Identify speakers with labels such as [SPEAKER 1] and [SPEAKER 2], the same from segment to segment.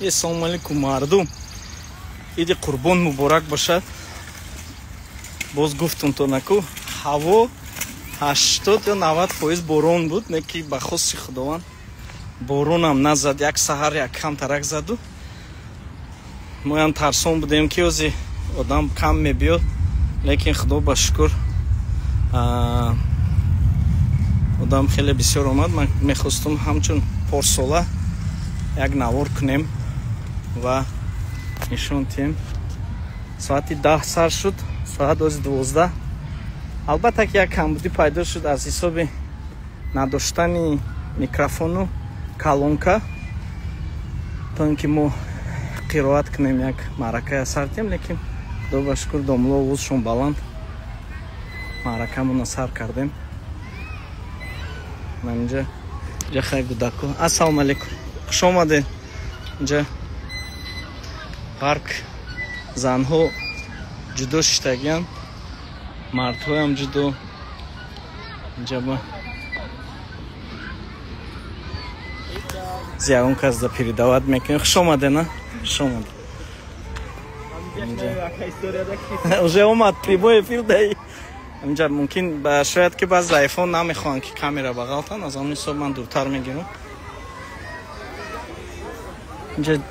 [SPEAKER 1] Ассалому алайкум мардум. Иди Қурбон муборак бошад. Боз гуфтум то наку, ҳаво 80 ё 90% борон буд, не ки ба хости Худованд боронам назад, як саҳар як кам тарак заду. Моям тарсон будем ки ози одам кам мебиёд, лекин Худо ба шукр одам хеле бисёр омад. Ман мехостум ҳамчун порсола як навор кунем ва нишон тиҳем. Соати 10 сар шуд, соат ози 12. Албатта ки як камбудӣ пайдо шуд аз ҳисоби надоштани микрофону колонка, то ин ки мо қироат кунем, як маъракая сар тиҳем, лекин Худо ба шукр домло овозшон баланд, маъракамонро сар кардем. Инҷа ҷа хай гудако. Ассалому алайкум, хуш омадед. Инҷа парк, занҳо ҷудо шиштагиянд, мардҳоям ҷудо. Инҷа ба ягон кас да передават мекунем. Хуш омадед, на? Хуш омадед. Уже омад прямой эфир даи. Инҷа мумкин шояд ки баъз заифон намехоҳанд ки камера бағалтанд, аз он ҳисоб ман дуртар мегирам. Инҷа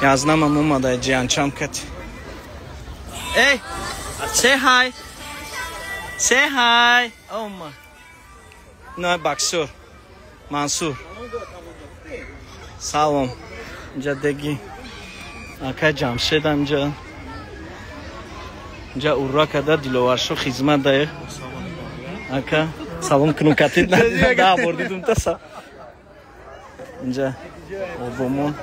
[SPEAKER 1] язнамам омада ҷиянчам кати. Эй, say hi. Say hi. Oh my. No, боксер. Мансур. Салом. Инҷа деги ака Ҷамшед инҷа. Инҷа урра када Диловаршо хизмат дае. Ака салом кунум катид на бор дидум та. Инҷа обомон.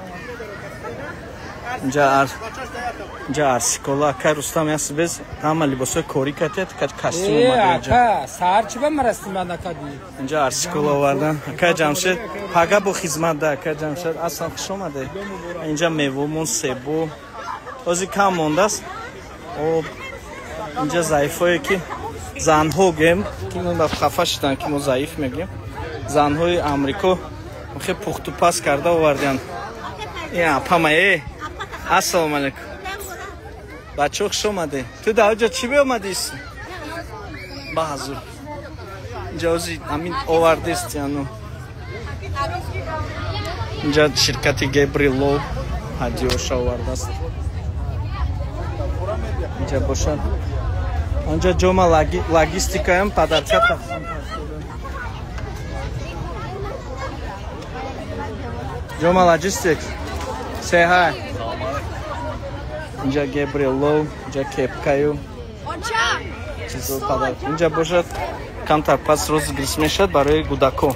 [SPEAKER 1] Инҷа арсикола ака Рустам яс без ҳама либосҳои корӣ катед, кат костюм омада инҷа.
[SPEAKER 2] Ака, саҳар чӣ ба марастим банд акади?
[SPEAKER 1] Инҷа арсикола овардан. Ака Ҷамшед пага бо хизмат да ака Ҷамшед, аслан хуш омадед. Инҷа мевомон, себо. Ози кам мондааст. Об инҷа заифое ки занҳо гем, ки мо хафа шуданд ки мо заиф мегем. Занҳои Амрико хе пухту пас карда оварданд. Ин апама э. Ассалому алайкум. Бачо хуш омадед. Ту дар ҷо чӣ биомадист? Ба ҳазур. Инҷа ози ҳамин овардист яну. Инҷа ширкати Гебрилов ҳадиёша овардааст. Инҷа бошад. Онҷа ҷома логистикаям падарка тақсим. Ҷома логистик. Say hi. Инҷа Гебрилов, инҷа кепкаю. Чизо падар. Инҷа бошад камтар пас розыгрыш мешавад барои гудако.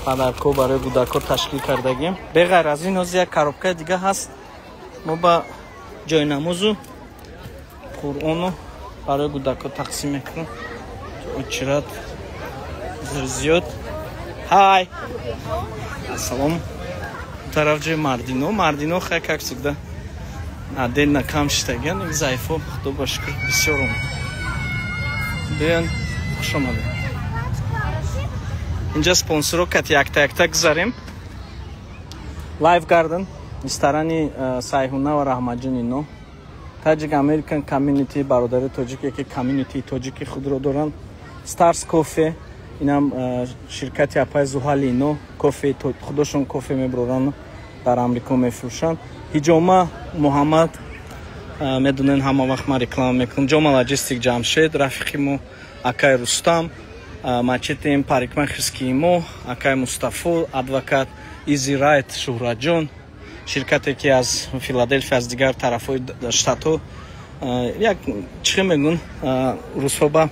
[SPEAKER 1] Падарко барои гудако ташкил кардагим. Беғайр аз ин ҳозир як коробкаи дига ҳаст. Мо ба ҷойнамозу Қуръону барои гудако тақсим мекунем. Очират зиёд. Ҳай. Ассалом. Тараф ҷои мардино. Мардино хай как всегда отдельно кам шиштагиян. Ин заифо Худо ба шукр бисёр омад. Биён, хуш омадед. Инҷа спонсоро кати якта якта гузарем. Life Garden, ресторани Сайҳуна ва Раҳматҷони но. Tajik American Community, бародари тоҷике ки community тоҷики худро доранд. Stars Coffee, инам ширкати апаи Зуҳали но, кофе худошон кофе меброранд, дар Амрико мефурӯшанд. Ҳиҷома Муҳаммад, медонен ҳама вақт ман реклама мекунам. Ҷома Логистик Ҷамшед, рафиқи мо акай Рустам, мачетем парикмахерскии мо, акай Мустафо, адвокат Easy Right Шуҳратҷон, ширкате ки аз Филаделфия, аз дигар тарафҳои штатҳо, як чӣ мегӯн русҳо ба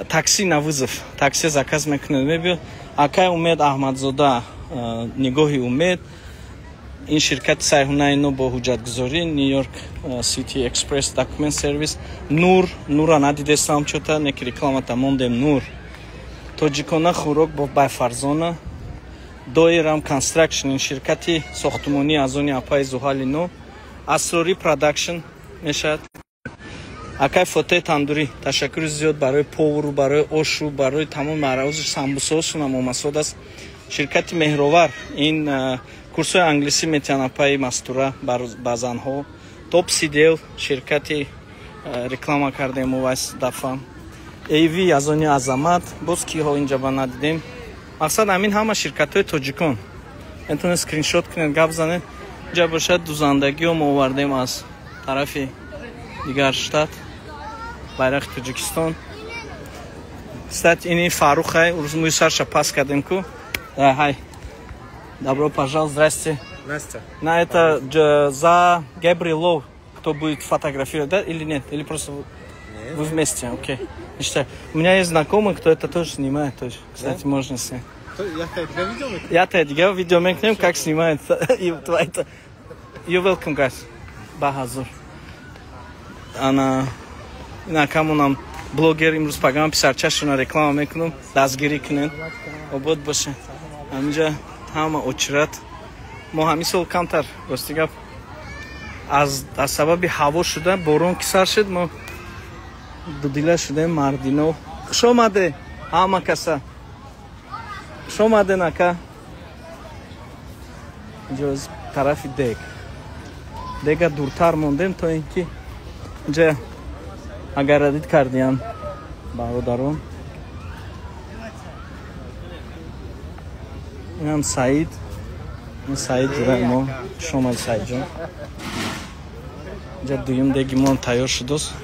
[SPEAKER 1] такси на вызов, такси заказ мекунед, мебиёд. Акай Умед Аҳмадзода, нигоҳи Умед, ин ширкати Сайҳунаи но бо ҳуҷҷатгузорӣ, New York City Express Document Service, Нур, Нура надидестам чота, неки рекламата мондем Нур. Тоҷикона хӯрок бо Байфарзона, Доирам Construction, ин ширкати сохтумонӣ аз они апаи Зуҳали но, Асрорӣ Production мешавад. Акай Фотеи Тандурӣ, ташаккури зиёд барои повару, барои ошу, барои тамоми маъраози самбусаҳошонам омасод аст. Ширкати Меҳровар, ин Курсҳои англисӣ метиҳанд апаи Мастура ба занҳо. Топ Сидел ширкати реклама кардем увайс дафъа. AV аз они Азамат, боз киҳо инҷа ба надидем. Мақсад ҳамин ҳама ширкатҳои тоҷикон. Метавонед скриншот кунед, гап занед. Инҷа бошад дузандагиҳо мо овардем аз тарафи дигар штат. Байрақи Тоҷикистон. Кстати, ини Фарухай, урӯз мӯи сарша пас кардем ку. Хай. Добро пожаловать, здрасте.
[SPEAKER 3] Настя.
[SPEAKER 1] На это за Габриэлов, кто будет фотографировать, да, или нет? Или просто
[SPEAKER 3] Нет.
[SPEAKER 1] Вы вместе, окей. Ништяк. У меня есть знакомый, кто это тоже снимает, тоже. Кстати, да? Можно снять.
[SPEAKER 3] Я тебя видео мекнем?
[SPEAKER 1] Я тебя видео мекнем, как снимает. You welcome, guys. Бахазур. Ана, инакамонам блогер имрӯз пагама писарчашона реклама мекунам, дастгирӣ кунен. Обод боше. Ҳаминҷа ҳама очират. Мо ҳамин сол камтар, рости гап, аз сабаби ҳаво шуда, борон ки сар шуд, мо дудила шудем, мардино. Хуш омаде, ҳама каса. Хуш омаден, ака. Инҷо тарафи дег. Дега дуртар мондем, то ин ки инҷа агар радид кардиям бародарон. Инам Саид. Ин Саид ҷураи мо. Хуш омад, Саидҷон. Инҷа дуюм деги мо тайёр шудост.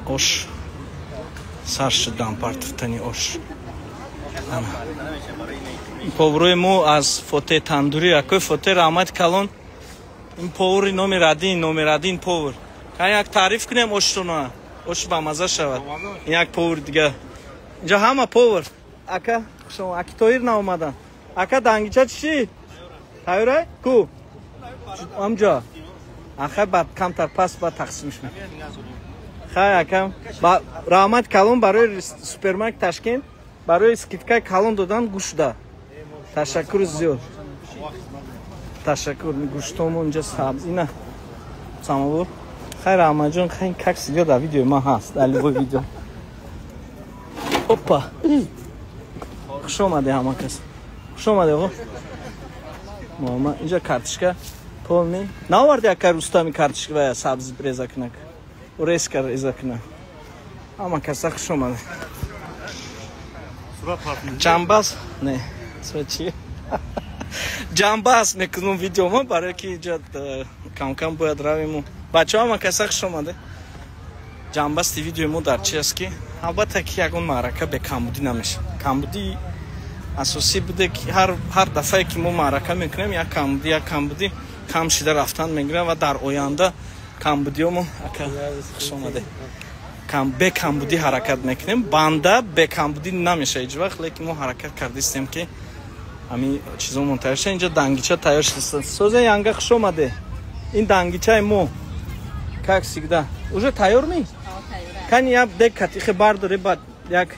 [SPEAKER 1] Ош сар шуд, дампартуфтани ош. Ана. Поврои мо аз Фоте Тандурӣ, акои Фоте раҳмати калон. Ин повари номер один повар. Кан як таъриф кунем оштона. Ош бамаза шавад. Ин як повар дига. Инҷа ҳама повар. Ака, хуш омад. Аки Тоир наомадан. Ака дангича чӣ? Тайёра? Ку? Амҷа. Аха баъд камтар пас баъд тақсимш мекунем. Хай акам. Раҳмат калон барои супермаркет Ташкент, барои скидкаи калон додан гӯшта. Ташаккур зиёд. Ташаккур. Гӯштому инҷа сабз. Ина самовар. Хай Раҳматҷон, хай как сидё дар видеои ман ҳаст, дар любой видео. Опа. Хуш омаде ҳама кас. Хуш омаде оғо. Муҳаммад, инҷа картишка полный. Наоварди ака Рустами картишка ва сабз реза кунак. Резка реза кунак. Ҳама каса хуш омаде. Ҷамбаз? Не. Чи? Ҷамбаз мекунам видеома, барои ки инҷа кам-кам бояд равему. Бачаҳо ҳама каса хуш омаде. Ҷамбасти видеои мо дар чи аст ки албатта ки ягон маърака бе камбудӣ намешавад. Камбудӣ асосӣ буде ки ҳар дафъае ки мо маърака мекунем, як камбудӣ кам шида рафтан мегирад ва дар оянда камбудиёмо ака хуш омаде. Бе камбудӣ ҳаракат мекунем. Банда бе камбудӣ намешавад ҳеҷ вақт, лекин мо ҳаракат кардистем ки ҳамин чизомон тайёр шуда. Инҷа дангича тайёр шуда. Созе янга хуш омаде. Ин дангичаи мо как всегда. Уже тайёр ми? Кани як дек катихе бардоре, баъд як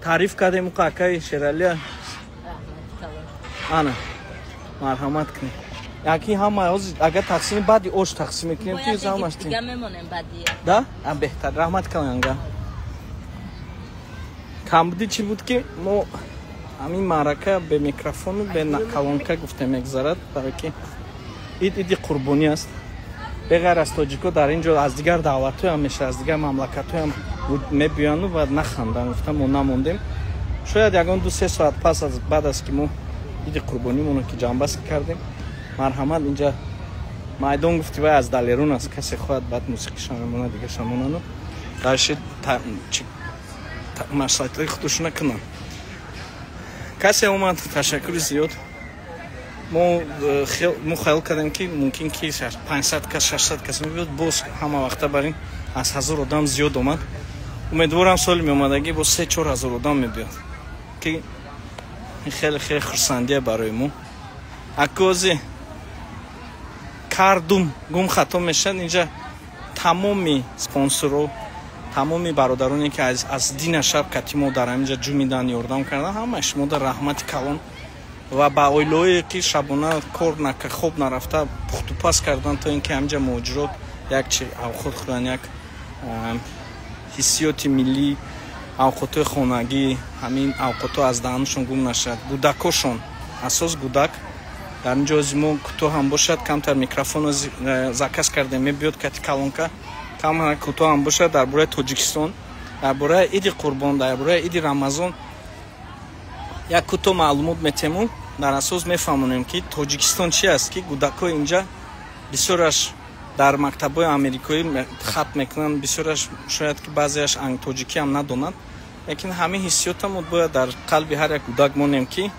[SPEAKER 1] таъриф кардем уқа акаи Шералия. Ана, марҳамат кунед. Яки ҳама ҳозир агар тақсими баъди ош тақсим мекунем, ки ҳамаш
[SPEAKER 4] дига мемонем баъди.
[SPEAKER 1] Да? А беҳтар. Раҳмат калон янга. Камбудӣ чӣ буд ки мо ҳамин маърака бе микрофону бе калонка гуфтем мегузарад, барои ки ид иди қурбонӣ аст. Беғайр аз тоҷико дар ин ҷо аз дигар давлатҳоям мешавад, аз дигар мамлакатҳоям мебиёяну ва нахандан гуфтам мо намондем. Шояд ягон 2-3 соат пас аз баъд аз ки мо иди қурбонимонро ки ҷамъбаст кардем, марҳамат инҷа майдон гуфти вай аз Далерун аст, касе хоҳад баъд мусиқиша мемонад, дигаша монану дарши маслиҳатҳои худашона кунанд. Касе омад, ташаккури зиёд. Мо хаёл кардем ки мумкин ки 500 кас, 600 кас мебиёд, боз ҳама вақта бар ин аз 1000 одам зиёд омад. Умедворам соли меомадагӣ боз 3-4 ҳазор одам мебиёд, ки ин хеле хеле хурсандия барои мо. Акози кардум гум хато мешавад. Инҷа тамоми спонсорро, тамоми бародароне ки аз дина шаб кати мо дар ҳаминҷа ҷумидан, ёрдам кардан, ҳамаи шумо дар раҳмати калон ва ба оилаҳое ки шабона кор хоб нарафта пухтупаз кардан то ин ки ҳаминҷа муҳоҷирот як чи авхот хӯранд, як ҳиссиёти миллӣ, Авқотҳои хонагӣ, ҳамин авқотҳо аз даҳанашон гум нашад. Гудакошон, асос гудак. Дар ин ҷо ози мо кӯтоҳ ҳам бошад, камтар микрофонро заказ кардем, мебиёд кати калонка. Кам кӯтоҳ ҳам бошад дар бораи Тоҷикистон, дар бораи Иди Қурбон, дар бораи Иди Рамазон як кӯтоҳ маълумот метему дар асос мефаҳмонем, ки Тоҷикистон чи аст, ки гудакҳои инҷа бисёраш дар мактабҳои амрикоӣ хат мекунанд, бисёраш шояд ки баъзеаш тоҷикӣ ҳам надонанд, лекин ҳамин ҳиссиёта мо бояд дар қалби ҳар як гудак монем, ки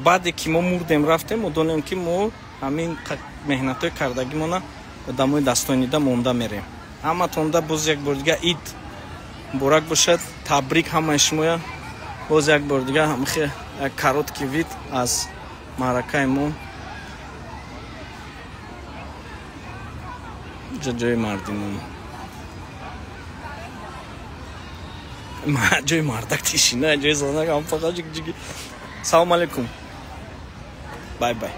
[SPEAKER 1] баъде ки мо мурдем рафтем, мо донем, ки мо ҳамин меҳнатҳои кардагимона одамои дастонида монда мерем. Ҳаматонда боз як бор дига ид муборак бошад, табрик ҳамаи шумоя. Боз як бор дига ҳамхе як короткий вид аз маъракаи мо. Ҷо ҷои мардинон, ҷои мардак тишина, ҷои занак ҳам фақат ҷиги. Салом алейкум, bye bye.